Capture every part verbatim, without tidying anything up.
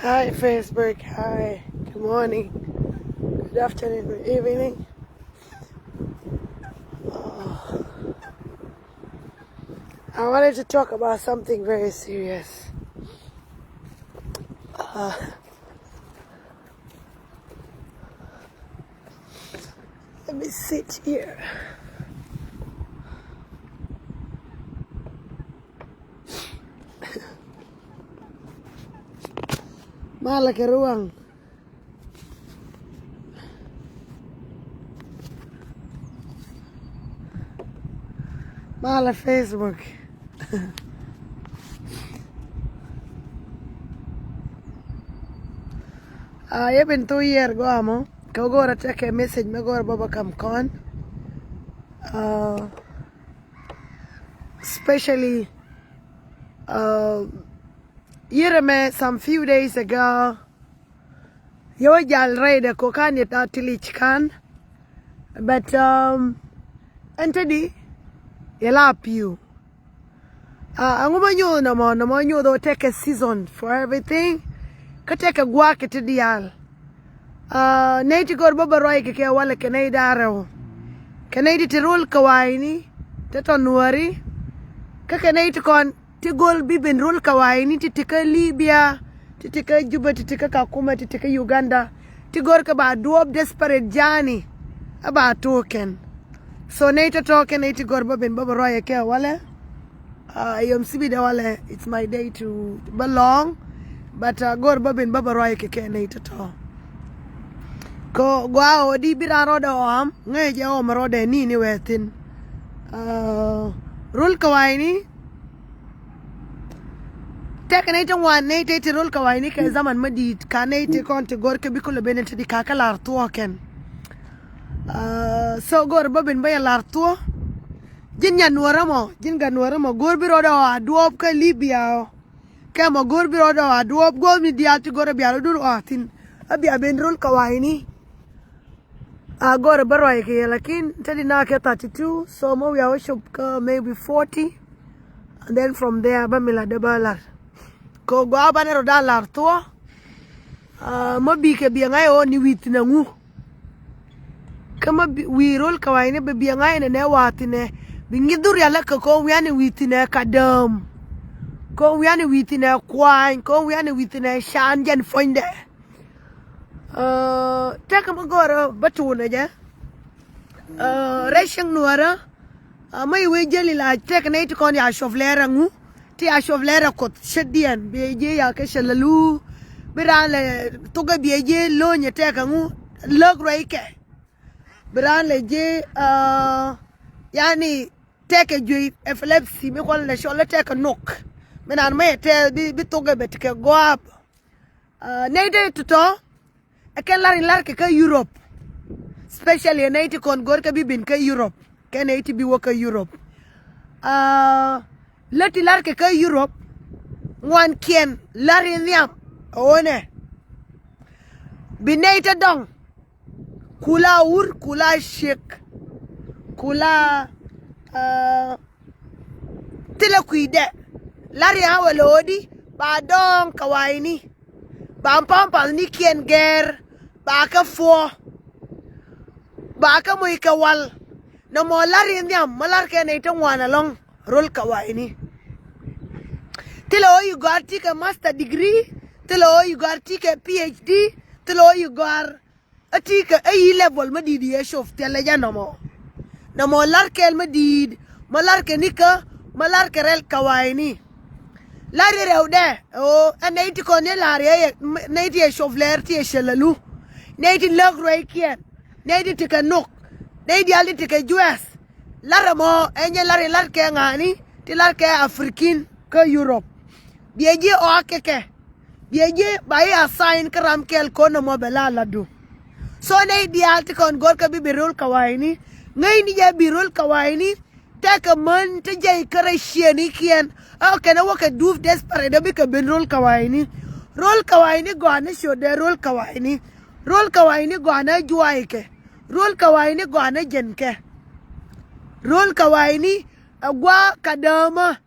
Hi, Facebook. Hi. Good morning. Good afternoon. Good evening. Uh, I wanted to talk about something very serious. Uh, let me sit here. Malɛ kɛ ruaŋ. Malɛ Facebook. Ah, yɛ bin thuk yiɛr gɔaa mɔ kɛ go̱o̱rä tekɛ message mɛ go̱o̱rä bä bä kam kɔn. Ah, especially, uh, yirɛ mɛ some few days ago. Yɛ wä jal rɛydɛ ko̱ kan yɛ ta tilic kan. But, um, ɛn te di yɛ la piu. Uh, aŋu ma nyuth nɔmɔ, nɔmɔ nyuth ɔ tekɛ season for everything. Kä tekɛ guak kɛ ti dial. Uh, nɛy ti gör bä bä ruac kɛ kɛ walɛ kɛ nɛy da̱rɛ ɔ. Kɛ nɛy ti ti rul kɛ wa̱i̱ni, ti tɔ nuɔri. Kä kɛ nɛy ti kɔn ti gör bi ben rul kɛ wa̱i̱ni ti ti kä Libya, ti ti kä Juba, ti ti kä Kakuma, ti ti kä Uganda. Ti gör kɛ ba duɔp desperate journey. A ba tuɔkɛn. So nɛy tɔtɔ kɛ nɛy ti gör bä ben bä bä ruac kɛ walɛ. Uh, yom sibi dɛ walɛ, it's my day to bä lɔŋ. But, uh, gör bä ben bä bä ruac kɛ kɛ nɛy tɔtɔ. Kɛ gua ɔ di bi ran rɔdɛ ɔ am ŋäc jɛ ɔ mɛ rɔdɛ ni ni wɛ thin. Uh, rul kɛ wa̱i̱ni. Tekɛ nɛy ti ŋuan nɛy ti ti rul kɛ wa̱i̱ni kɛ zaman ma di̱i̱t ka nɛy ti kɔn ti gör kɛ bi kulɛ ben ti di ka kɛ lar thuɔkɛn. Uh, so gör bä ben bä yɛ lar thuɔ. Ji̱n nyan nuɔrä mɔ, ji̱n gat nuɔrä mɔ gör bi rɔdɛ ɔ a duɔp kä Libya ɔ. Kɛ mɔ gör bi rɔdɛ ɔ a duɔp gör mi dial ti gör a bia rɔ dur ɔ a thin. A bia ben rul kɛ wa̱i̱ni. A gör bä ruac kɛ yɛ lakin te di na kɛ thirty two, so mɔ wiaa wä cop kä maybe forty. And then from there bä mi la dee bä lar. Kɛ gua banɛ rɔ dan lar thuɔ. Uh, mɔ bi kɛ biɛ ŋa̱c ɔ ni wi̱i̱ thin aŋu. Kä mɔ bi wi̱i̱ rul kɛ wa̱i̱ni bɛ biɛ ŋa̱c nɛ nɛ wa̱a̱ thinɛ. Bi ŋi̱th dhur yalä kɛ kɔn wi̱i̱ ani wi̱i̱ thinɛ ka däm. Kɔn wi̱i̱ ani wi̱i̱ thinɛ kuany, kɔn wi̱i̱ ani wi̱i̱ thinɛ can jɛn puɔ̱nydɛ. Uh, tekɛ mi gɔrä bä tuunɛ jɛ. Uh, rɛy cieŋ nuɔrä. Uh, mä i̱ wee jäli la tekɛ nɛy ti kɔn ya cuɔp lɛɛrɛ ŋu. Ti ya cuɔp lɛɛrɛ kuoth cä diɛn. Biɛ jiɛ ya kɛ cɛ lɛ lu. Bi raan lɛ thokɛ biɛ jiɛ lo̱nyɛ tekɛ ŋu. Läk ruɛy kɛ. Bi raan lɛ jiɛ, uh, yani tekɛ juey epilepsy mi kuɔl lɛ cɔl lɛ tekɛ nok. Mi naan mä yɛ tɛth bi, bi thokɛ bɛ tekɛ gɔap. Uh, nɛy ti tɔtɔ. Ɛ kɛn lar in lar kɛ kä Europe. Especially nɛy ti kɔn gör kɛ bi bin kä Europe. Kɛ nɛy ti bi wä kä Europe. Uh, lät ti lar kɛ kä Europe. Ŋuan kiɛn lar in nhiam. Ɛ wä nɛ. Bi nɛy ti dɔŋ. Kula wur, kula ciek. Kula, uh, thilɛ kui̱dɛ. Lar in a wä lo̱o̱di. Ba dɔŋ kɛ wa̱i̱ni. Ba pampasnikiɛn gɛr, ba kɛ puɔ, ba kɛ moc kɛ wal. Nɔmɔ lar in nhiam mä lar kɛ nɛy ti ŋuan ɛlɔ̱ŋ rol kɛ wa̱i̱ni. Thilɛ ɣöö yi gɔ̱a̱r ti kɛ master degree, thilɛ ɣöö yi gɔ̱a̱r ti kɛ P H D, thilɛ ɣöö yi gɔ̱a̱r ɛ ti kɛ ɛ yi level mä di̱i̱t yɛ cop thilɛ jɛ nɔmɔ. Nɔmɔ lar kɛl mä di̱i̱t, mä lar kɛ nikä, mä lar kɛ rɛl kɛ wa̱i̱ni. Lar yɛ rɛwdɛ, ɛ ɣöö ɛ nɛy ti kɔn ni lar yɛ, nɛy ti yɛ cop lɛr ti yɛ cɛ lɛ lu. Nɛy ti läk ruɛykiɛn, nɛy ti tekɛ nok, nɛy diaal ti tekɛ juɛth. Lar ɛmɔ ɛ nyɛ lar in lar kɛ ŋa̱a̱ni, ti lar kɛ African kä Europe. Biɛ ji̱ ɔak kɛ kɛ. Biɛ ji̱ ba i̱ assign kä ram kɛl kɔn ɛmɔ bɛ la latdu. So nɛy diaal ti kɔn gɔ̱r kɛ bi bi rol kɛ wa̱i̱ni. Ŋäcni jɛ bi rol kɛ wa̱i̱ni. Tekɛ män ti jɛy kä rɛy ciëënikiɛn. Ɛ kɛn ɛ wä kɛ dup desperate ɛ bikɛ ben rol kɛ wa̱i̱ni. Rol kɛ wa̱i̱ni gɔaa ni ciötdɛ rol kɛ wa̱i̱ni. Rol kɛ wa̱i̱ni gɔaa ni juaykɛ. Rol kɛ wa̱i̱ni gɔaa ni jɛnkɛ. Rol kɛ wa̱i̱ni ɛ gua̱a̱ kɛ däämä.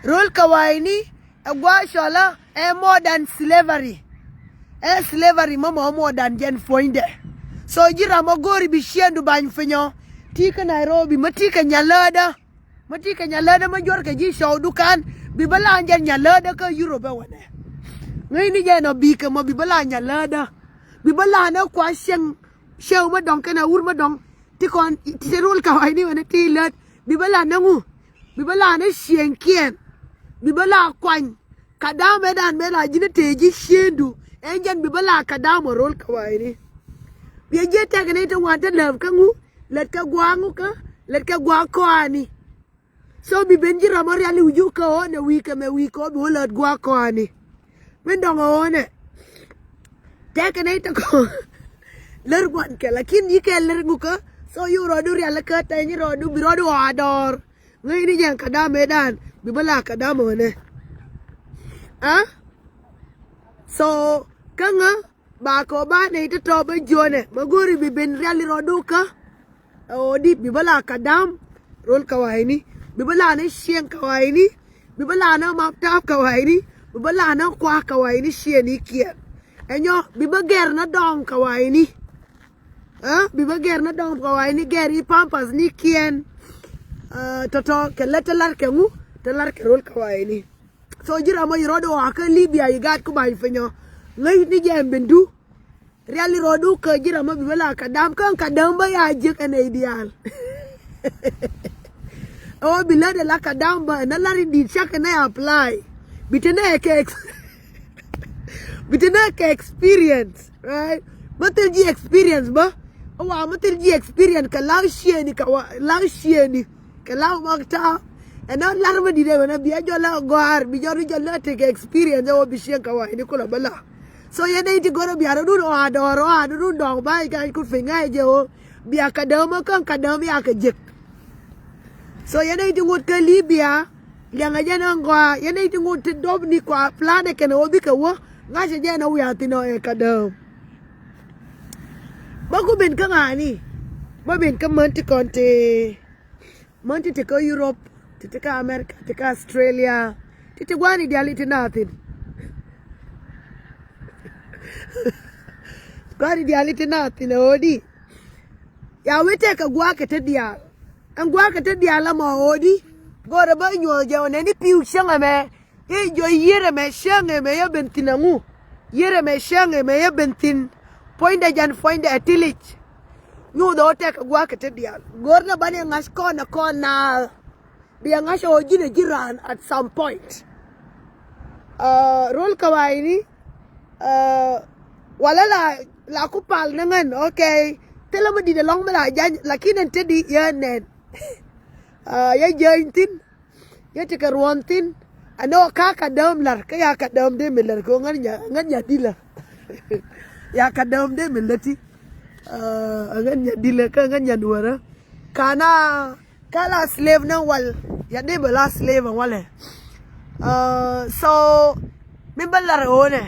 Rol kɛ wa̱i̱ni Ɛ gua̱a̱ cɔlä ɛ modern slavery. Ɛ slavery mɔ mɔ modern jɛn puɔ̱nydɛ. So ji̱ ram mɔ go̱o̱ri bi ciëndu bany pinyɔ. Ti kä Nairobi, mä ti kɛ nyaläädä. Mä ti kɛ nyaläädä mä juɔ̱r kɛ ji̱ cɔw dukan. Bi bä la jɛn nyaläädä kä Europe ɛ wänɛ. Ŋäcni jɛn ɔ bikɛ mɔ bi bä la nyaläädä. Bi bä la nä kua cieŋ ciew mä dɔŋ kɛnɛ wur mä dɔŋ. Ti kɔn ti rul kawayni wänɛ ti lät. Bi bä la nä ŋu. Bi bä la nä cieŋkiɛn. Bi bä la kuany. Kadam ëëdan mëë la ji̱n tëë ji̱ ciëndu. Ɛn jɛn bi bä la kadam ɔ rol kawayni. Biɛ jiɛ tɛk ni te wan te lääp kä ŋu. Lät kɛ gua̱a̱ŋu kä lät kɛ gua̱a̱ kɔani. So bi ben ji̱ ram ɔ riali wi̱c kä ɣöö nɛ wi̱i̱ kɛ mɛ wi̱i̱ kɛ ɣöö bi wä lät gua̱a̱ kɔani. Min dɔ̱ŋ ɣöö nɛ tɛk kɛ nɛy tɛ kɔ. Lär gua̱n kɛ lakin yi kɛ lär ŋukä. So yi rɔɔdu rial kä tɛny rɔɔdu bi rɔɔdu ɣɔaa dɔɔr. Ŋäcni jɛn kadam ëëdan bi bä la kadam ɣöö nɛ. Ah? So kä ŋä ba kɔ ba nɛy ti tɔp ɛ jiɔnɛ ma go̱ri bi ben riali rɔɔdu kä. Ɛ ɣöö di bi bä la kadam rol kawayni. Bi bä la ni cieŋ kawayni. Bi bä la ni map tap kawayni. Bi bä la ni kuak kawayni cieŋ ni kiɛn. Ɛ nyɔ bi bä gɛr ni dɔŋ kawayni. Ɛ bi bä gɛr ni dɔŋ kawayni gɛr i pampas ni kiɛn. Ɛ tɔtɔ kɛ lät te lar kɛ ŋu te lar kɛ rol kawayni. So ji̱ ram mɔ yi rɔɔdu ɣɔaa kä Libya yi gaat ku bany pinyɔ. Ŋäcni jɛ ɛn ben du. Riali rɔɔdu kä ji̱ ram mɔ bi bä la kadam kä kadam bä ya jiäk ɛn ɛ idial. Ɛ wä bi lät ɛ la kadam bä ɛn ɛ lar in di̱i̱t cak ɛn ɛ apply. Bi te nɛ kɛ ex- bi te nɛ kɛ experience, right? Mä thil ji̱ experience bä. Ɛ wa mä thil ji̱ experience kɛ la̱k ciëëni kɛ wa la̱k ciëëni. Kɛ la̱k mak ta̱a̱ ɛn ɔ lar mä di̱t ɛmɛn ɔ bia jɔl ɛ gɔ̱a̱r bi jɔl ri jɔl ɛ tekɛ experience ɛ wä bi cieŋ kɛ wa̱i̱ni kulɛ bä la. So yɛn ɛ iti go̱rɛ bia rɔ̱dun ɣɔaa dɔɔr ɣɔaa dɔɔrun dɔɔk ba i̱ ga̱a̱c kut piny ŋa̱c jɛ ɣöö bia kɛ dääm ɛ käŋ kɛ dääm ya kɛ jek. So yɛn ɛ iti ŋut kä Libya liɛŋɛ jɛn ɛ gɔaa yɛn ɛ iti ŋut ti dɔpni kua plan ɛ kɛn ɛ wä bikɛ wä ŋa̱cɛ jɛn ɛ wiaa thin ɔ ɛ kɛ dääm. Bä ku ben kä ŋa̱a̱ni bä ben kä män ti kɔn ti. Män ti ti kä Europe, ti ti kä America, ti kä Australia, ti ti gua̱ni diali ti na thin. Gua̱ni diali ti na thin ɛ ɣöö di. Ya wee tɛk kɛ gua̱a̱kɛ ti diaal. Ɛn gua̱a̱kɛ ti diaal ɛmɔ ɣöö di. Go̱rɛ bä nyuɔ̱th jɛ ɣöö nɛni pi̱w cäŋ ɛmɛ. I̱ jɔ yier ɛmɛ cäŋ ɛmɛ yɛ ben thi̱n ɛŋu. Yier ɛmɛ cäŋ ɛmɛ yɛ ben thi̱n. Puɔ̱nydɛ jan puɔ̱nydɛ ɛ tilic. Nyuuth ɛ wä tɛk kɛ gua̱a̱kɛ ti diaal. Go̱r ni banɛ ŋa̱c kɔn ɛ kɔn naath. Bia ŋa̱c ɛ wä ji̱n ɛ ji̱ raan at some point. Rol kɛ wa̱i̱ni. Walɛ la la ku pal ni ŋän, okay. Thilɛ mi di̱t ɛlɔ̱ŋ mi la jany lakin ɛn te di yɛ nɛn. Yɛ jany thi̱n. Yɛ ti kɛ ruɔ̱n thi̱n. Ɛn ɣöö ka ka dääm la̱r kä ya ka dääm dee mi la̱r kɛ ɣöö ŋän nya ŋän nya dilä. Ya ka dääm dee mi läti. Ɛ ŋän nya dilä kä ŋän nya nuɔ̱rä. Kana ka la slave ni wal ya dee bɛ la slave ɛn walɛ. So mi bä la̱r ɣöö nɛ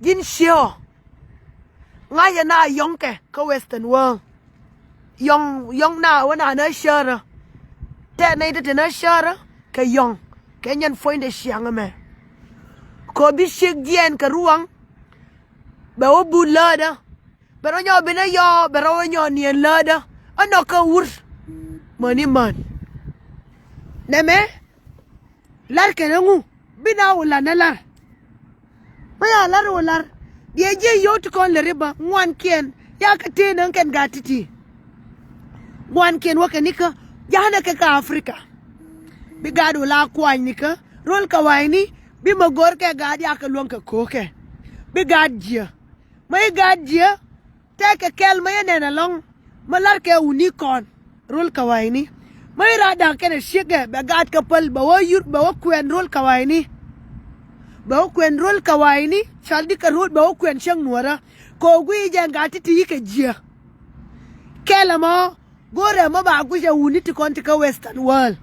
ji̱n ciɛ ɔ. Ŋa̱cä na yɔ̱ŋkɛ kä western world. Yɔ̱ŋ yɔ̱ŋ na wä na nä cärä. Tɛt nɛy ti te nä cärä kɛ yɔ̱ŋ kɛ nyɛn puɔ̱nydɛ ciaŋ ɛmɛ. Kɔ bi ciek jiɛɛn kɛ ruaŋ. Bɛ wä but läätdä. Bɛ rɔ nyɔk bi nä yɔɔ bɛ rɔ wä nyɔk niɛn läätdä. Ɛ nɔk kä wur. Mäni män. Nɛmɛ. Lar kɛn ɛŋu bi na wä lar nɛ lar. Mä ya lar wä lar diɛ jiɛ yio̱w ti kɔn lɛ ri bä ŋuankiɛn ya kɛ tëë näŋ kɛn gaat ti̱ti̱. Ŋuankiɛn wä kɛ nikä ja̱a̱nɛ kɛ kä Africa. Bi gaat wä la kuany nikä rol kɛ wa̱i̱ni bi mä go̱r kɛ gaat ya kɛ luäŋ kɛ ko̱o̱kɛ. Bi gaat jiɛ mä i̱ gaat jiɛ. Tɛkɛ kɛl mä yɛ nɛn ɛlɔ̱ŋ mä la̱rkɛ wuni kɔn rol kɛ wa̱i̱ni. Mä i̱ ra̱a̱ da̱k kɛnɛ ciekɛ bɛ gaatkɛ päl bɛ wä yur bɛ wä kuɛn rol kɛ wa̱i̱ni. Bɛ wä kuɛn rol kɛ wa̱i̱ni cɔal di kɛ rol bɛ wä kuɛn cäŋ nuɔ̱ɔ̱rä. Kɛ wä guiy jɛ ŋa̱t ti ti yi kɛ jiɛ. Kɛl ɛmɔ go̱rɛ mä ba guic ɛ wuni ti kɔn ti kä western world.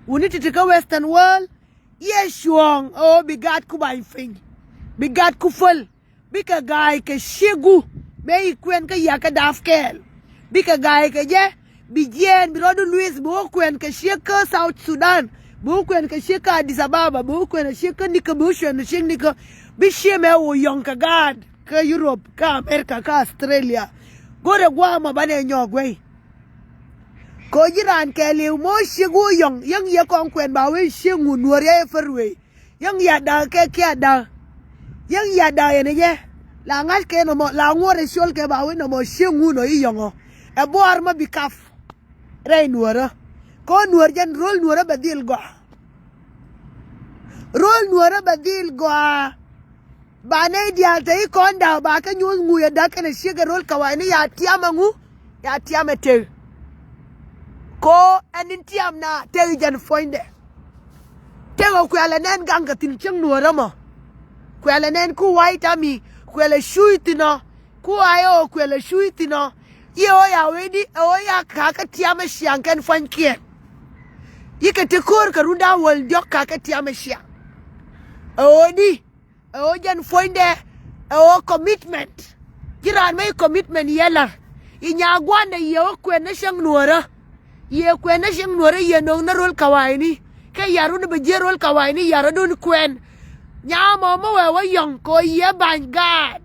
Wuni ti ti kä western world. Yɛ cuɔ̱ɔ̱ŋ ɛ ɣöö bi gaatku bany piny. Bi gaatku päl. Bikɛ ga̱a̱c kɛ ciegu mëë i̱ kuɛn kä yakä da̱a̱p kɛɛl. Bikɛ ga̱a̱c kɛ jɛ bi jiɛɛn bi rɔɔdu luith bi wä kuɛn kɛ ciek kä South Sudan. Bi wä kuɛn kɛ ciek kä Addis Ababa, bi wä kuɛn kɛ ciek kä nikä, bi wä kuɛn kɛ ciek nikä. Bi ciek mɛ wä yɔ̱ŋ kɛ gaat kä Europe, kä America, kä Australia. Go̱rɛ gua̱a̱ mɔ banɛ nyɔɔk wei. Kɛ ɣöö ji̱ raan kɛɛliw mɔ ciek wä yɔ̱ŋ, yäŋ yɛ kɔn kuɛn ba wee ciek ŋu Nuäär yɛ fär wei. Yäŋ ya da̱k kɛ kiɛ da̱k. Yäŋ ya da̱k yɛn ɛ jɛ. La ŋa̱c kɛ nɔmɔ, la ŋuɔ̱t ɛ ciöl kɛ ba wee nɔmɔ ciek ŋu nɔ i̱ yɔ̱ŋɔ. Ɛ buaar mä bi kap rɛy Nuäärä. Kɛ ɣöö Nuäär jɛn ro̱l Nuäärä bɛ dhil gɔaa. Ro̱l Nuäärä bɛ dhil gɔaa. Ba nɛy diaal te i̱ kɔn da̱k ba kɛ nyuɔ̱th ŋu yɛ da̱k kɛnɛ ciek ɛ ro̱l kawaini ya tiam ɛ ŋu. Ya tiam ɛ tek. Ko ɛn in tiam na tek jɛn puɔ̱nydɛ. Tek ɛ kuɛl ɛ nɛn gaŋ kɛ thi̱n cieŋ Nuäärä mɔ. Kuɛl ɛ nɛn ku wa̱i̱ tami, kuɛl ɛ cuuc thi̱n ɔ. Ku wa̱i̱ ɛ ɣöö kuɛl ɛ cuuc thi̱n ɔ. I̱ ɛ ɣöö ya wecdi ɛ ɣöö ya ka̱kä tiam ɛ ciaŋ kɛn pua̱nykiɛn. I̱ kɛ ti ko̱o̱r kɛ runda wäl diɔ̱k ka̱kä tiam ɛ ciaŋ. Ɛ ɣöö di ɛ ɣöö jɛn puɔ̱nydɛ ɛ ɣöö commitment. Ji̱ raan mä i̱ commitment yɛ la̱r. I̱ nyaa gua̱ndɛ yɛ wä kuɛn ni cäŋ Nuäärä. Yɛ kuɛn ni cäŋ Nuäärä yɛ no̱o̱ŋ ni ro̱l kawaini. Kɛ yar run bɛ ji̱ ro̱l kawaini yar run kuɛn. Nyaa mɔ mä wee wä yɔ̱ŋ kɛ ɣöö yɛ ba̱ny gaat.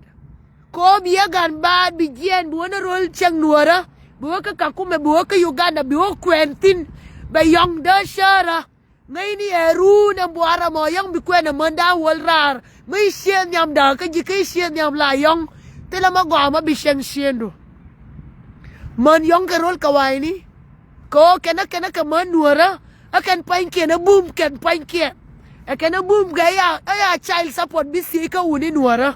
Kɛ ɣöö bi yɛ ga̱n baat bi jiɛɛn bi wä ni ro̱l cäŋ Nuäärä. Bi wä kä Kakumɛ, bi wä kä Uganda, bi wä kuɛn thi̱n. Bɛ yɔ̱ŋ dee cäärä. Ŋäcni ɛ ruun ɛn buarɛ mɔ yäŋ bi kuɛn ɛ män da̱a̱n wäl raar. Mi ciëë nhiam da̱a̱k kä ji̱ kä ciëë nhiam la yɔ̱ŋ. Thilɛ mä gɔaa mä bi cieŋ ciëëndu. Män yɔ̱ŋ kɛ ro̱l kawaini. Kɛ ɣöö kɛn ɛ kɛn ɛ kɛ män Nuäärä. Ɛ kɛn pua̱nykiɛn ɛ bum kɛn pua̱nykiɛn. Ɛ kɛn ɛ bum kɛ ya, ɛ ya child support bi thiec kä wuni Nuäärä.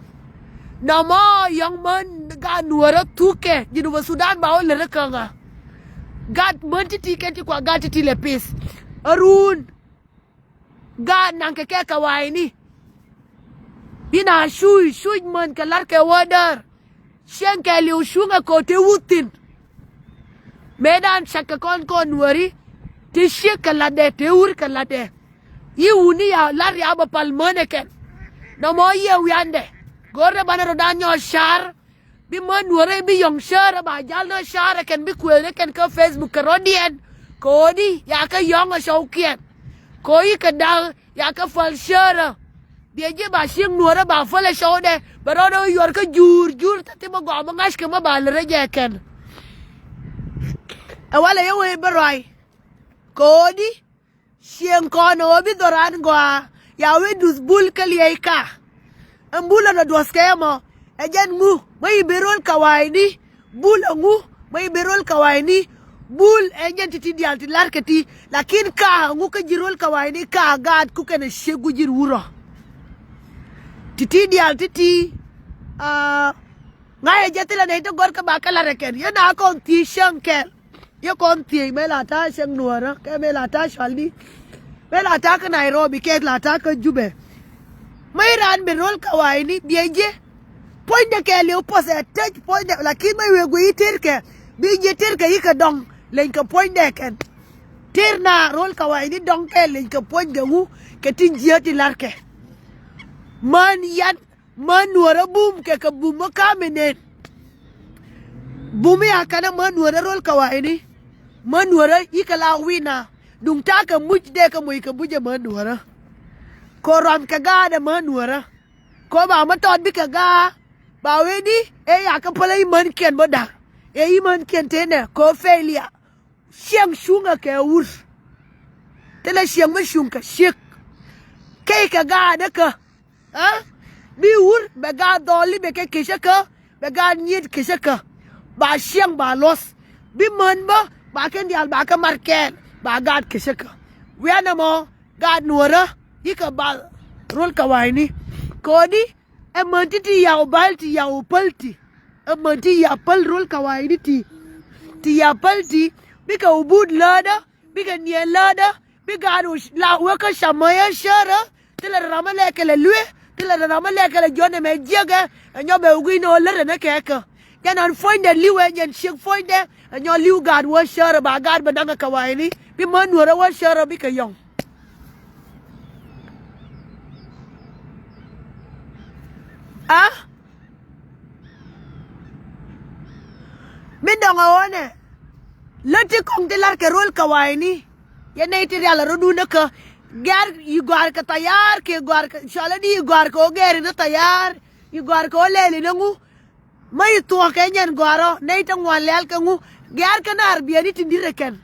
Nɔmɔ yɔ̱ŋ män gaat Nuäärä thukɛ Jinubä Sudan ba wä lät ɛ kä ŋa. Gat män ti̱ti̱ kɛn ti kua gat ti̱ti̱ lɛ pith. Ɛ ruun. Gaat naŋ kɛ kɛ kawaini. Bi na cuuc, cuuc män kɛ la̱r kɛ wä däär. Cieŋ kɛ liw cuŋ ɛ ko̱ te wut thi̱n. Mëëdan cak kɛ kɔn kɔn Nuääri. Te ciek kɛ la̱tdɛ, te wur kɛ la̱tdɛ. Yi wuni ya la̱r ya bä pal män ɛ kɛn. Nɔmɔ yiëë wiandɛ. Go̱rɛ banɛ rɔ̱dan nyɔɔc ca̱r. Bi män Nuäärä bi yɔ̱ŋ cäärä ba jal nä cäärä kɛn bi kuëëth ni kɛn kä Facebook kɛ rɔ̱diɛn. Kɛ ɣöö di ya kä yɔ̱ŋ ɛ cɔwkiɛn. Kɛ ɣöö i̱ kɛ da̱k ya kä päl cäärä. Biɛ ji̱ ba cieŋ Nuäärä ba päl ɛ cɔwdɛ bɛ rɔ̱dɛ wä yuɔr kä juur juur thäthi mɛ gɔaa mɛ ŋa̱ckɛ mɛ ba lät rɛ jɛ kɛn. Ɛ walɛ yɛ wee bä ruac. Kɛ ɣöö di Cieŋ kɔn ɛ ɣöö bi dhɔran gɔaa ya wi̱i̱ duth bul kä liɛy ka. Ɛn bul ɛn ɛ duɔth kɛ ɛmɔ ɛ jɛn ŋu mä i̱ bi rol kawaini. Bul ɛ ŋu mä i̱ bi rol kawaini. Bul ɛ jɛn ti̱ti̱ diaal ti la̱rkɛ ti. Lakin ka ɛ ŋu kä ji̱ rol kawaini ka gaat ku kɛn ɛ ciek gui̱c ji̱ wurɔ. Ti̱ti̱ diaal ti̱ti̱. Aa, ŋa̱cɛ jɛ thilɛ nɛy ti gɔ̱rkä ba kɛ la̱rkɛ kɛn yɛn a kɔn thiec cäŋ kɛl. Yɛ kɔn thiec mëë la ta̱a̱ cäŋ Nuäärä kɛ mëë la ta̱a̱ cɔaldi. Mëë la ta̱a̱ kä Nairobi kɛ la ta̱a̱ kä Jubɛ. Mä i̱ raan ben ro̱l kawaini biɛ ji̱. Puɔ̱nydɛ kɛ liw puɔ̱th ɛ tec puɔ̱nydɛ lakin mä i̱ wëë guiy i̱ tërkɛ bi ji̱ tërkɛ i̱ kɛ dɔ̱ŋ leny kɛ puɔ̱nydɛ kɛn. Tër na ro̱l kawaini dɔ̱ŋ kɛ leny kɛ puɔ̱nydɛ wu kɛ tin jiääk ti la̱rkɛ. Män yan Män Nuäärä bum kɛ kɛ bum mä ka̱m ɛ nɛn. Bum ya kɛn ɛ män Nuäärä ro̱l kawaini. Män Nuäärä i̱ kɛ la wi̱na duŋ ta̱a̱ kɛ muc dee kɛ muc kɛ buc ɛ män Nuäärä. Kɛ ruam kɛ gaatdɛ män Nuäärä. Kɛ ba mä tɔt bikɛ ga̱a̱ ba wee di ëë ya kɛ päl ɛ i̱ mänkiɛn bä da̱k. Ëë i̱ mänkiɛn tënɛ kɛ failure. Cieŋ cuŋä kɛ wur. Thilɛ cieŋ mi cuŋ kɛ ciek. Key kɛ gaat kä. Aa? Bi wur bɛ gaat dhɔli bɛ kɛ kecä kä bɛ gaat nyiet kecä kä. Ba cieŋ ba luɔth. Bi män bä ba kɛn diaal ba kɛ mar kɛɛl ba gaat kecä kä. Wianɛ mɔ gaat Nuäärä i̱ kɛ bal rol kawaini. Kodi Ɛ män ti ti ya wä bal ti ya wä päl ti. Ɛ män ti ya päl rol kawaini ti. Ti ya päl ti bikɛ wä but lädä bikɛ niɛn lädä. Bi gaat wä la wä kä camä yɛ cärä. Thilɛ ram ɛ lɛ kɛlɛ luee. Thilɛ ram ɛ lɛ kɛlɛ jɔn ɛmɛ jiɛkɛ. Ɛ nyɔ bɛ wä gui̱n ɛ wä lät ɛn ɛ kɛ kä. Jɛn an puɔ̱nydɛ li̱wɛ jɛn ciek puɔ̱nydɛ. Ɛ nyɔ li̱w gaat wä cärä ba gaat bɛ naŋ ɛ kawaini bi män Nuäärä wä cärä bikɛ yɔ̱ŋ. A min dɔ̱ŋ a ɣɔ̱nɛ lät ti kɔŋ ti la̱rkɛ rol kawaini. Yɛn nɛy ti rial a rɔ̱dun kä Gɛ̈r yi gɔ̱a̱r kɛ thayar kɛ gɔ̱a̱r kɛ cɔl adi yi gɔ̱a̱r kɛ ɣöö gɛ̈r inä thayar yi gɔ̱a̱r kɛ ɣöö lɛl inä ŋu. Mä yi thuɔ̱k kɛ nyɛn gɔ̱a̱r ɔ nɛy te ŋuan lɛl kɛ ŋu. Gɛ̈r kɛ naar biɛni tin di̱t rɛ kɛn.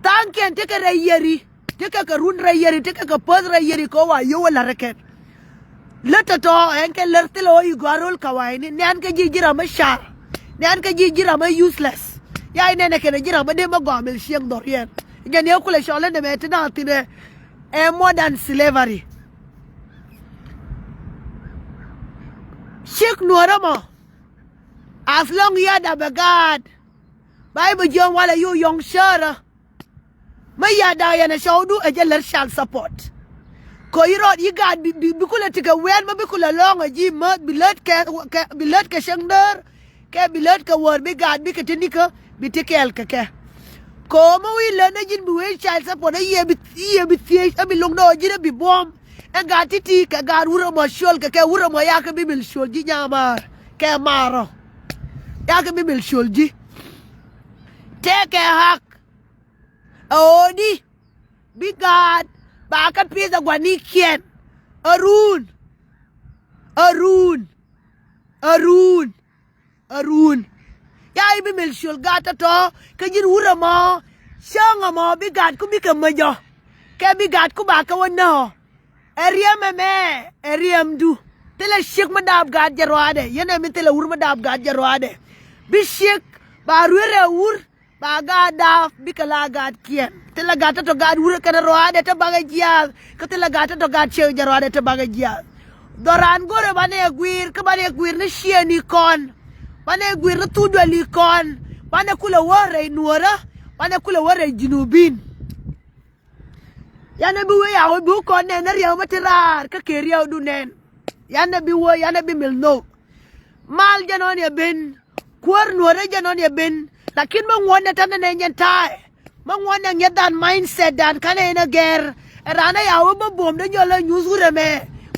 Tha̱a̱ŋkiɛn tekɛ rɛy yɛri tekɛ kɛ run rɛy yɛri tekɛ kɛ päth rɛy yɛri kɛ ɣöö wa yio̱w ɛ la̱t rɛ kɛn. Lät tɔ̱tɔ̱ ɛn kɛ lär thilɛ ɣöö yi gɔ̱a̱r ro̱l kawaini nɛn kɛ ji̱ ji̱ ram ɛ car. Nɛn kɛ ji̱ ji̱ ram ɛ useless. Ya inɛnɛ kɛnɛ ji̱ ram ɛ dee mä gɔaa mil cieŋ dhɔriɛn. Jɛn yɛ kulɛ cɔl inɛ mɛ ti naath thinɛ. Ɛ modern slavery. Ciek nuɔ̱ɔ̱rä mɔ. As long yada bɛ gaat. Bible jiɔm walɛ yo̱o̱ yɔ̱ŋ cärä. Mä yada yɛn ɛ cɔwdu ɛ jɛ lär child support. Kɔ yi rɔɔd yi gaat bi, bi, bi kulɛ tikɛ wɛn mä bi kulɛ lɔ̱ŋ ɛ ji̱ mäth bi lät kɛ, kɛ, bi lät kɛ cäŋ däär. Kɛ bi lät kɛ wäär bi gaat bikɛ ti nikä bi ti kɛɛl kɛ kɛ. Ko̱o̱mä wi̱i̱ lät ni ji̱n bi wee child support i̱ yiëë bi, i̱ yiëë bi thiec ɛ bi lo̱ŋdɛ ɔ ji̱n ɛ bi buɔ̱m. Ɛ gaat ti̱ti̱ kɛ gaat wurɛ mɔ ciöl kɛ kɛ wurɛ mɔ yakä bi mil ciöl ji̱ nyamaar kɛ maarɔ. Yakä bi mil ciöl ji̱. Tëëkɛ hak. Ɛ ɣöödi bi gaat ba kä pi̱th ɛ gua̱nikiɛn. Ɛ ruun. Ɛ ruun. Ɛ ruun. Ɛ ruun. Ya i̱ bi mil ciöl gat tɔ̱tɔ̱ kä ji̱n wurɛ mɔ. Cäŋ ɛmɔ bi gatku bikɛ mäcɔ. Kɛ bi gatku ba kɛ wä näk ɔ. Ɛ riɛm ɛmɛ ɛ riɛmdu. Thilɛ ciek mi daap gat jɛ ruaadɛ yɛn ɛ mi thilɛ wur mi daap gat jɛ ruaadɛ. Bi ciek ba ruer ɛ wur. Ba gaat daap bikɛ la gaatkiɛn. Thilɛ gat tɔ̱tɔ̱ gaat wurɛ kɛnɛ ruaadɛ te bakɛ jiaath. Kä thilɛ gat tɔ̱tɔ̱ gaat ciek jɛ ruaadɛ te bakɛ jiaath. Dhɔran go̱rɛ banɛ guiir kä banɛ guiir ni ciëëni kɔn. Banɛ guiir ni thuk duɛli kɔn. Banɛ kulɛ wä rɛy nuɔ̱ɔ̱rä. Banɛ kulɛ wä rɛy junubin. Yanɛ bi wee ya wee bi wä kɔn nɛn ni riɛw mi ti raar kä kɛ riɛwdu nɛn. Yanɛ bi wee yanɛ bi mil nhok. Mal jɛ nɔn yɛ ben. Kuäär nuɔ̱ɔ̱rä jɛ nɔn yɛ ben. Lakin mä ŋuɔ̱tnɛ tɛn nɛ nyɛn ta̱a̱. Mä ŋuɔ̱tnɛ ŋi̱eth dan mindset dan kanɛ in ɛ gɛr. Ɛ raan ɛ ya wee bä buɔ̱mdä jɔl ɛ nyuth wurɛ mɛ.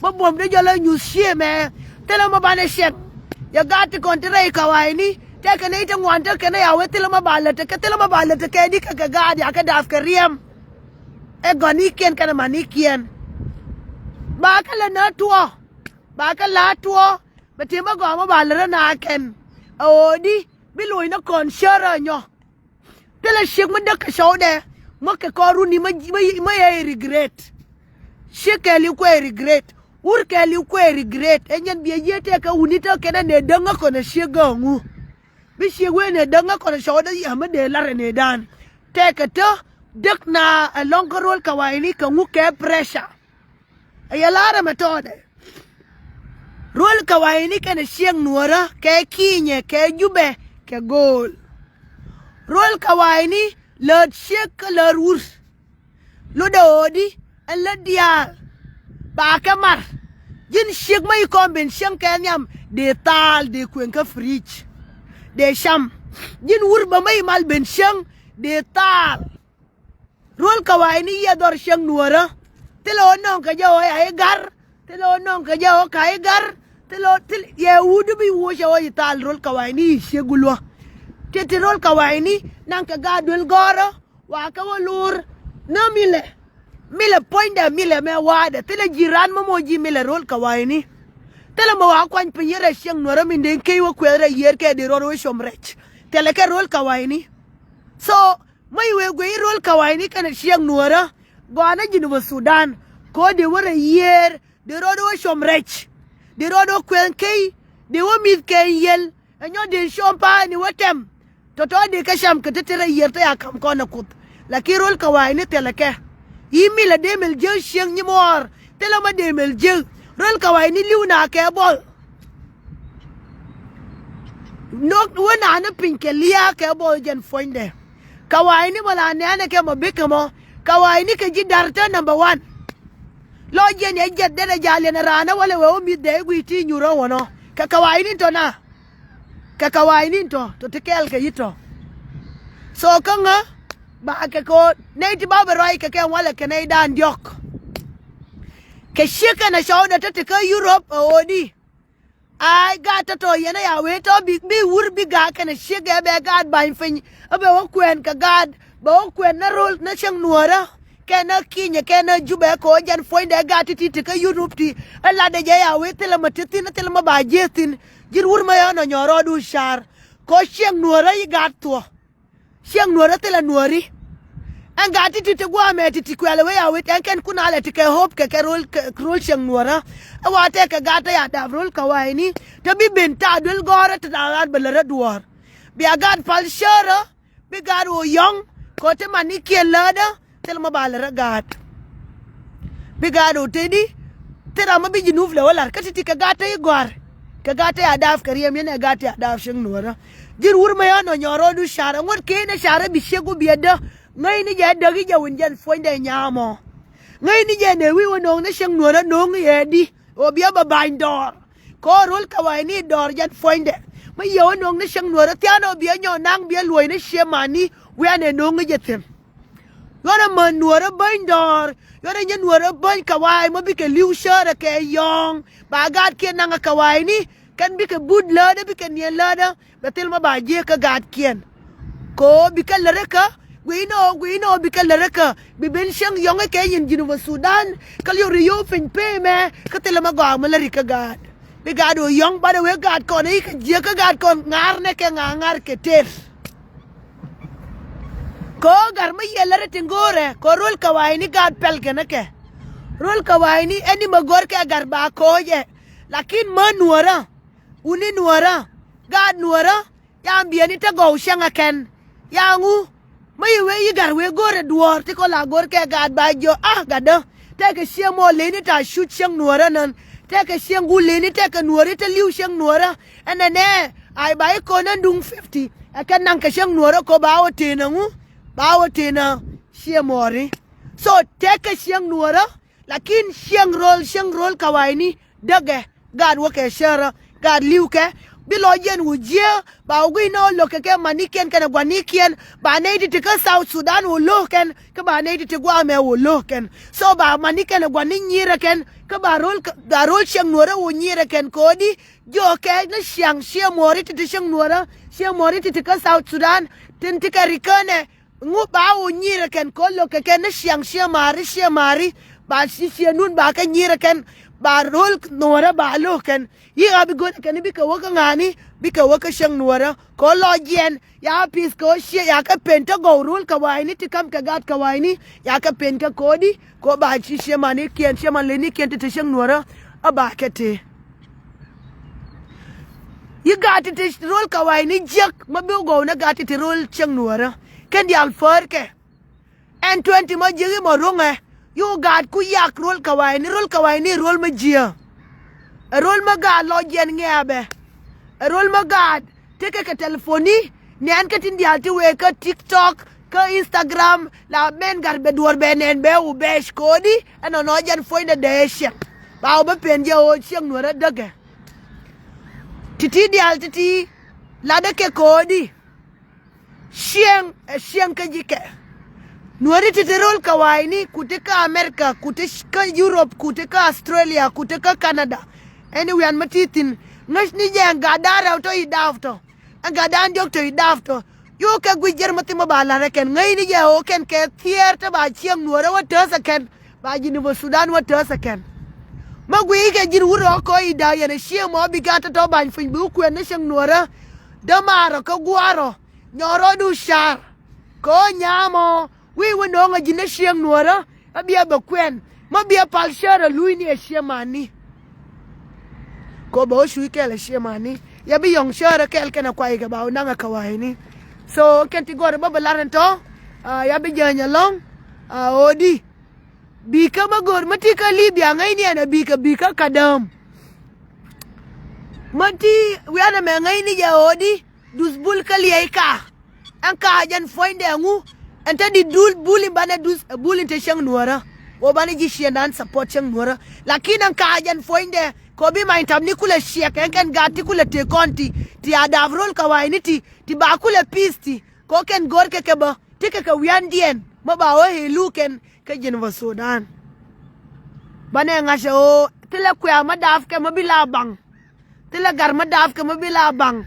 Bä buɔ̱mdä jɔl ɛ nyuth ciëë mɛ. Thilɛ mä banɛ cɛn. Yɛ gaat ti kɔn ti rɛy kawaini tɛkɛ nɛy ti ŋuan tekɛ nɛ ya wee thilɛ mä ba lät tekɛ thilɛ mä ba lät tekɛ di kɛ kɛ gaat ya kɛ dath kɛ riɛm. Ɛ gɔnikiɛn kɛnɛ manikiɛn. Ba kɛ lät nä tuɔ. Ba kɛ la̱a̱t tuɔɔ bɛ tëë mä gɔaa mä ba lät rä naath kɛn. Ɛ ɣöö di bi lo̱cnä kɔn cär rä nyɔ. Thilɛ ciek mi däk kɛ cɔwdɛ. Mä kɛ kɔn runi mä, mä, mä yɛ regret. Ciek kɛɛliw kuɛ regret. Wur kɛɛliw kuɛ regret. Ɛ nyɛn biɛ yiëë tëëkɛ wuni tä kɛn ɛ nɛ däŋä kɔn ɛ ciek gääŋu. Bi ciek wee nɛ däŋä kɔn ɛ cɔwdɛ yɛ mä dee lar ɛ nɛ dan. Tëëkɛ tä däk na ɛ lɔ̱ŋ kä ro̱l kawaini kɛ ŋu kɛ pressure. Ɛ yɛ la̱r ɛmɛ tɔɔdɛ. Ro̱l kawaini kɛnɛ ciek nuɔ̱ɔ̱rä kɛ kinyɛ kɛ jupɛ kɛ go̱o̱l. Ro̱l kawaini läät ciek kä läät wur. Lotdɛ ɣöödi ɛn lät diaal. Ba kɛ mar. Ji̱n ciek mä yi kɔn ben cieŋ kɛ nhiam dee thaal dee kueŋ kä fridge. Dee cam. Ji̱n wur bä mä yi mal ben cieŋ dee thaal. Ro̱l kawaini yiɛ dhɔr cieŋ nuɔ̱ɔ̱rä. Thilɛ ɣöö nɔŋ kɛ jɛ ɣöö ya i̱ gar. Thilɛ ɣöö nɔŋ kɛ jɛ ɣöö ka i̱ gar. Thilɛ ɣöö thil yɛ wut bi woc ɛ ɣöö yi thal ro̱l kawaini yi ciek gulwä. Ti ti ro̱l kawaini naŋ kɛ gaat duel gɔ̱rä. Wa kɛ wä lur. Nä milɛ. Milɛ puɔ̱nydɛ milɛ mɛ waadɛ thilɛ ji̱ ran mä moc ji̱ milɛ ro̱l kawaini. Thilɛ mɛ wa kuany piny rɛ cieŋ nuɔ̱ɔ̱rä min den key wä kuɛth rɛ yiër kɛ di rɔɔd wä com rɛc. Thilɛ kɛ ro̱l kawaini. So Mä i̱ wee guic i̱ ro̱l kawaini kɛnɛ ciɛŋ nuɔ̱ɔ̱rä. Gɔaa ni Jinub Sudan kɛ ɣöö dee wä rɛy yiëër, dee rɔɔdɛ wä com rɛc, dee rɔɔdɛ wä kuɛn key, dee wä mi̱th kɛn yiël. Ɛ nyɔk dee com pa̱a̱ni wä tɛm. Tɔ̱tɔ̱ dee kɛ cam kɛ te te rɛy yiëër te a ka̱m kɔn ɛ Kuoth. Lakin ro̱l kawaini thilɛ kɛ. I̱ milɛ dee mɛl jiäk cieŋ nyimuɔɔr thilɛ mä dee mɛl jiäk. Ro̱l kawaini li̱w na kɛ buɔl. Nok wä naan ni piny kɛ lia̱a̱ kɛ bɔth jɛn puɔ̱nydɛ. Kawaini mɔ la nɛɛnɛ kɛ mɔ bikɛ mɔ. Kawaini kɛ ji̱ da̱r te number one. Lɔ jiɛn yɛ jiɛt derɛ ja̱ liɛn raan ɛ wälɛ wee wä mi̱th dee i̱ gui̱i̱ ti nyuur ɛ wänɔ. Kɛ kawaini tɔ na. Kɛ kawaini tɔ tɔ ti kɛɛl kɛ yi̱ tɔ. So kä ŋä ba kɛ kɛ ɣöö nɛy ti ba bɛ ruac kɛ kɛ walɛ kɛ nɛy da̱a̱n diɔ̱k. Kɛ ciek kɛn ɛ cɔwdɛ te ti kä Europe ɛ ɣöödi. Ay gaat tɔ̱tɔ̱ yɛn aya wee tɔ̱ bi, bi wur bi gaak kɛnɛ ciek ɛ bɛ gaat ba̱ny piny. Ɛ bɛ wä kuɛn kɛ gaat bɛ wä kuɛn nä ro̱l nä cäŋ nuɔ̱ɔ̱rä. kɛn ɛ Kinyɛ kɛn ɛ Jubɛ kɛ ɣöö jɛn puɔ̱nydɛ gat ti̱ti̱ ti kä Europe ti. Ɛ latdɛ jɛ ya wee thilɛ mɛ ti thi̱n thilɛ mɛ ba jiɛ thi̱n. Ji̱n wur mɛ yɔ̱ɔ̱n ɔ nyɔɔr rɔɔdu car. Kɛ ɣöö ciɛŋ nuɔ̱ɔ̱rä i̱ gat thuɔ̱. Ciɛŋ nuɔ̱ɔ̱rä thilɛ nuɔ̱ɔ̱ri. Ɛn gat ti̱ti̱ ti gua̱a̱mɛ ti̱ti̱ kuɛl ɛ wee ya wee ɛn kɛn kun alɛ ti kɛ hope kɛ kɛ rol kɛ rol ciɛŋ nuɔ̱ɔ̱rä. Ɛ wa tɛkɛ gat tɛ ya dap rol kɛ wa̱i̱ni. Te bi ben ta̱a̱ duel gɔ̱rä te da̱a̱ ɣa̱r bɛ lät rɔ duɔ̱ɔ̱r. Bia gat pal cärä. Bi gaat ɣöö yɔ̱ŋ kɛ ɣöö te manikiɛn lätdä thil ma ba lät rɔ gaat. Bi gaat ɣöö tëëdi thil ram ma bi ji̱ nup lɛ wä la̱r kä ti̱ti̱ kɛ gaat te i̱ gɔ̱a̱r. Kɛ gaat te a daap kɛ riɛm yɛn ɛ gaat te a daap cieŋ nuɔ̱ɔ̱rä. Ji̱n wur ma yɔ̱ɔ̱n ɔ nyɔɔr rɔɔdu car ɛ ŋuɔ̱t keen ɛ car ɛ bi ciek wä biɛtdä. Ŋäcni jɛ däk i̱ jɛ win jɛn puɔ̱nydɛ nyaam ɔ. Ŋäcni jɛ nɛ wi̱i̱ wä no̱o̱ŋ ni cieŋ nuɔ̱ɔ̱rä no̱o̱ŋ i̱ ɛ di. Ɣöö biɛ bɛ ba̱ny dɔɔr. Kɛ ɣöö rol kɛ wa̱i̱ni dɔɔr jɛn puɔ̱nydɛ. Mi yɛ wä no̱o̱ŋ ni cäŋ nuɔ̱ɔ̱rä thia̱a̱n ɣöö biɛ nyɔk naŋ biɛ luɔ̱c ni ciɛ mani wianɛ no̱o̱ŋ ni jɛ thi̱n. Luɔ̱nɛ män nuɔ̱ɔ̱rä bäny dɔɔr. Luɔ̱nɛ nyɛ nuɔ̱ɔ̱rä bäny kɛ wa̱i̱ mi bikɛ li̱w cäärä kɛ yɔ̱ɔ̱ŋ. Ba gaatkiɛn naŋ kɛ wa̱i̱ni kɛn bikɛ but lätdä bikɛ niɛn lätdä. Bɛ thil ma ba jiëë kä gaatkiɛn. Kɛ ɣöö bikɛ lätdä kä gui̱cnɔ gui̱cnɔ bikɛ lätdä kä bi ben cäŋ yɔ̱ŋ kɛ nyin ji̱n wä Sudan. Kä liɔw ri yio̱w piny pee mɛ kä thilɛ ma gɔaa ma läri kä gaat. Bi gaat wä yɔ̱ŋ banɛ wee gaat kɔn i̱ kɛ jiëë kä gaat kɔn ŋa̱r nɛ kɛ ŋa̱r ŋa̱r kɛ tëër. Kɛ ɣöö gat mi yɛ lätdä ti ŋo̱o̱rɛ kɛ ɣöö rol kɛ wa̱i̱ni gaat pɛl kɛn kɛ. Rol kɛ wa̱i̱ni ɛn ni ma go̱r kɛ gat ba ko̱o̱cɛ. Lakin mä nuɔ̱ɔ̱rä. Wuni nuɔ̱ɔ̱rä. Gaat nuɔ̱ɔ̱rä. Yaŋ biɛni te gɔw cäŋ ɛ kɛn. Yaŋu. Mi yi wee yi gat wee go̱o̱rɛ duɔ̱ɔ̱r ti kɔ la go̱o̱r kɛ gaat ba jiɔ a gatdä. Tɛkɛ cieŋ mɔ leni ta cut cäŋ nuɔ̱ɔ̱rä nän. Tɛkɛ cieŋ gu leni tɛkɛ nuɔ̱ɔ̱ri te li̱w cäŋ nuɔ̱ɔ̱rä. Ɛnɛ nɛ a ba yi kɔn ɛn duŋ fifty. Ɛ kɛn naŋ kɛ cäŋ nuɔ̱ɔ̱rä kɔ ba wä tëën ɛ ŋu. Ba wä tëën ɛ cieŋ mɔɔri. So tɛkɛ cieŋ nuɔ̱ɔ̱rä. Lakin cieŋ rol cieŋ rol kawaini däkɛ. Gaat wäkɛ cärä gaat li̱wkɛ. Bi lɔ jiɛn wä jiääk ba wä gui̱c ni ɣä lo̱k kɛ kɛ manikiɛn kɛnɛ gua̱nikiɛn ba nɛy ti ti kä South Sudan wä lo̱k kɛn. Kä ba nɛy ti ti gua̱a̱mɛ wä lo̱k kɛn. So ba manikiɛn ɛ gua̱ni nyirä kɛn kä ba rol ba rol cieŋ nuɔ̱ɔ̱rä wä nyirä kɛn ko̱di. Jiɔkɛ ni ciaŋ cieŋ muɔ̱ɔ̱ri ti ti cieŋ nuɔ̱ɔ̱rä cieŋ muɔ̱ɔ̱ri ti ti kä South Sudan. Tin ti kɛ rikänɛ. Ŋu ba wä nyirä kɛn kɔ lo̱k kɛ kɛn ni ciaŋ ciɛ mari ciɛ mari. Ba ci ciɛ nun ba kɛ nyirä kɛn ba rol nuɔrä ba lo̱k kɛn. Yi ɣa̱ bi go̱n kɛn bikɛ wä kä ŋa̱ni bikɛ wä kä cäŋ nuɔrä kɔ lɔ jiɛn. Ya pith kɛ wä ciɛ ya kɛ pen tä gɔw rol kɛ wa̱i̱ni ti ka̱m kɛ gat kɛ wa̱i̱ni. Ya kɛ pen kɛ ko̱di kɔ ba ci ciɛ mani kiɛn ciɛ man leni kiɛn ti ti cäŋ nuɔrä. A ba kɛ tëë. Yi gat ti ti rol kawaini jiäk ma bi gɔw ni gat ti ti rol cieŋ nuɔrä. Kɛn diaal pär kɛ. Ɛn twenty ma jiäk imɔ roŋɛ. Yu gat ku yak rol kawaini rol kawaini rol ma jiäk. Ɛ rol ma gat lɔ jiɛn ŋɛɛbɛ. Ɛ rol ma gat tekɛ kɛ telefoni. Nɛn kä tin diaal ti wee kä TikTok kä Instagram la ben gat bɛ duɔr bɛ nɛn bɛ wu bɛc ko̱di. Ɛn nɔnɔ jɛn puɔ̱nydɛ dee cieŋ. Ba wä bä pen jɛ ɣöö cieŋ nuɔrä däkɛ. Ti̱ti̱ diaal ti̱ti̱ latdä kɛ ko̱o̱di. Cieŋ ɛ cieŋ kä ji̱ kɛ. Nuɔ̱ri ti̱ti̱ rol kɛ wa̱i̱ni kuti kä America kuti kä Europe kuti kä Australia kuti kä Canada. Ɛn i̱ wian mä ti̱thi̱n ŋäc ni jɛ ɛn gat da̱a̱ rɛw tɔ̱ i̱ da̱a̱p tɔ̱. Ɛn gat da̱a̱ diɔ̱k tɔ̱ i̱ da̱a̱p tɔ̱. Yokɛ guic jɛr mä thimä ba la̱t ɛ kɛn ŋäcni jɛ ɣöö kɛn kɛ thiɛɛr te ba cieŋ nuɔ̱ɔ̱rä wä tääth ɛ kɛn. Ba ji̱n i̱ bä Sudan wä tääth ɛ kɛn. Mä guic kɛ ji̱n wut rɔ̱ kɔ i̱ da̱a̱ yɛn ɛ cieŋ mɔ bi gat tɔ̱tɔ̱ ba̱ny piny bi wä kuɛn ni cieŋ nuɔ̱ɔ̱rä. Dämaarɔ kä gua̱a̱rɔ nyɔɔrɔ̱du car. Kɛ ɣöö nyamɔ wi̱i̱ wä nööŋ ɛ ji̱n ni cieŋ nuɔ̱ɔ̱rä. Ɛ biɛ bɛ kuɛn mä biɛ pal cär ɛ luc ni ɛ cieŋ mani. Kɔ bɛ wä cuc kɛl ɛ cieŋ mani. Yɛ bi yɔ̱ŋ cär ɛ kɛl kɛn ɛ kuay kɛ ba wä naŋ ɛ kɛ wa̱i̱ni. So kɛn ti gɔ̱r ɛ bä bɛ lar ɛn tɔ̱. Yɛ bi jääny ɛlɔ̱ŋ. Ɣöödi. Bikä mä go̱r mä ti kä Libya ŋäcni ɛn ɛ bikä bikä ka dääm. Mä ti wianɛ mɛ ŋäcni jɛ ɣöödi. Dus bul kä liɛy ka. Ɛn ka jɛn puɔ̱nydɛ ŋu. Ɛn te di dul bul in banɛ dus ɛ bul in te cäŋ nuɔ̱ɔ̱rä. Wä banɛ ji̱ ciëndan support cäŋ nuɔ̱ɔ̱rä. Lakin ɛn ka jɛn puɔ̱nydɛ kɔ bi many tamni kulɛ ciɛk ɛn kɛn gat ti kulɛ tëë kɔn ti ti a dap rol ka wa̱i̱ni ti ti ba kulɛ peace ti kɔ kɛn go̱r kɛ kɛ bä. Ti kɛ kɛ wiandiɛn mä ba wä helu kɛn kä ji̱n wä Sudan. Banɛ ŋa̱cä ɣöö thilɛ kuɛ̈ɛ̈ mä daapkɛ mä bi la baŋ. Thilɛ gat mä daapkɛ mä bi la baŋ.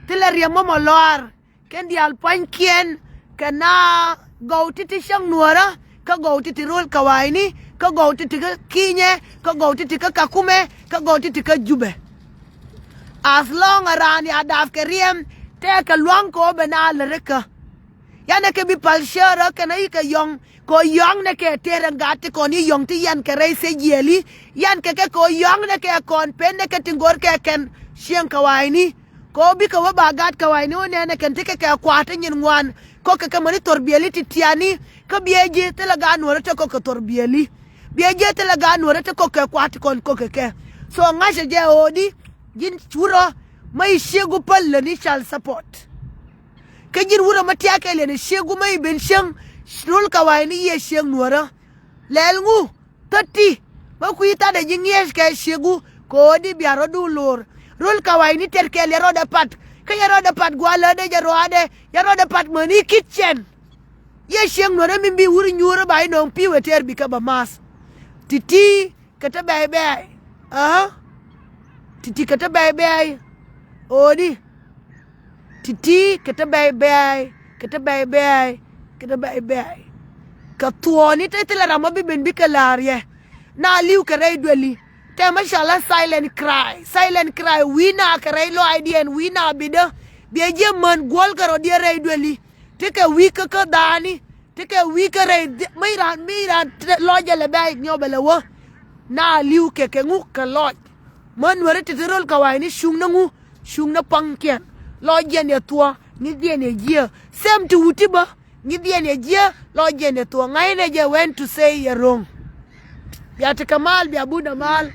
Thilɛ riɛm mä mɔ lɔaar. Kɛn diaal pua̱nykiɛn kɛ na gɔw ti ti cäŋ nuɔ̱ɔ̱rä. kä gɔw ti̱ti̱ Rol Kawaini, kä gɔw ti̱ti̱ kä Kinyɛ, kä gɔw ti̱ti̱ kä Kakumɛ, kä gɔw ti̱ti̱ kä Jubɛ. As long a raan ya dap kɛ riɛm tɛkɛ lua̱ŋ kɛ ɣöö bɛ na lät rikä. Yanɛ kɛ bi pal cärä kɛnɛ i̱ kɛ yɔ̱ŋ kɛ ɣöö yɔ̱ŋnɛ kɛ tëër ɛn gat ti kɔn i̱ yɔ̱ŋ ti yan kɛ rɛy thiec jiɛɛli. Yan kɛ kɛ kɛ ɣöö yɔ̱ŋnɛ kɛ kɔn pen nɛ kɛ ti go̱r kɛ kɛn cieŋ Kawaini. Kɛ ɣöö bikɛ wä ba gat Kawaini wä nɛɛnɛ kɛn ti kɛ kɛ kua̱r ti nyin ŋuan. Kɔkɛ kɛ mäni thor biɛli ti tiani kä biɛ ji̱ thilɛ gat nuɔrä te kɔkɛ thor biɛli. Biɛ ji̱ thilɛ gat nuɔrä te kɔkɛ kua̱r ti kɔn kɔkɛ kɛ. So ŋa̱cä jɛ ɣöödi ji̱n wurɔ mä i̱ ciegu päl läni child support. Kä ji̱n wurɔ mä tiakɛ läni ciegu mä i̱ ben cieŋ Rol Kawaini yiëë cieŋ nuɔrä. Lɛl ŋu thäti mä kui̱ tha̱t ɛ ji̱ ŋi̱eec kɛ ciegu kɛ ɣöödi bia rɔ̱du lo̱r. Rol Kawaini tɛr kɛɛl yɛ rɔɔdɛ pat kä yɛ rɔɔdɛ pat gua̱a̱ lätdɛ jɛ rɔaadɛ yɛ rɔɔdɛ pat mäni kitchen. Yɛ cieŋ nuɔ̱rä min bi wur nyuurä ba inɔŋ pi̱i̱ wee tɛr bikɛ bä ma̱th. Ti̱ti̱ kɛ te bɛy bɛy. Aa ti̱ti̱ kɛ te bɛy bɛy. Ɣöödi ti̱ti̱ kɛ te bɛy bɛy kɛ te bɛy bɛy kɛ te bɛy bɛy. Kɛ thuɔ̱ɔ̱ni te thilɛ ram ɔ bi ben bikɛ la̱r yɛ. Na li̱w kɛ rɛy dueli tɛmɛ cɔalä silent cry, silent cry wi̱i̱ na kɛ rɛy lɔaacdiɛn wi̱i̱ na bidä. Biɛ jiɛ män guɔ̱l kɛ rɔ̱diɛ rɛy dueli. Ti kɛ wi̱i̱ kä kä dha̱a̱ni ti kɛ wi̱i̱ kä rɛy mi raan mi raan lɔc jɛ lɛ bɛy nyɔpɛ lɛ wä. Na li̱w kɛ kɛ ŋu kɛ lɔc. Mä nuɛri ti ti Rol Kawaini cuŋ ni ŋu cuŋ ni paŋkiɛn. Lɔc jiɛn yɛ thuɔ̱ ŋi̱thiɛn yɛ jiɛ. Same ti wut ti bä ŋi̱thiɛn yɛ jiɛ lɔc jiɛn yɛ thuɔ̱ ŋa̱cnɛ jɛ went to say yɛ ro̱ŋ. Bia ti kɛ mal bia bundä mal.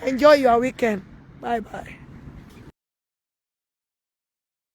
Enjoy your weekend. Bye bye.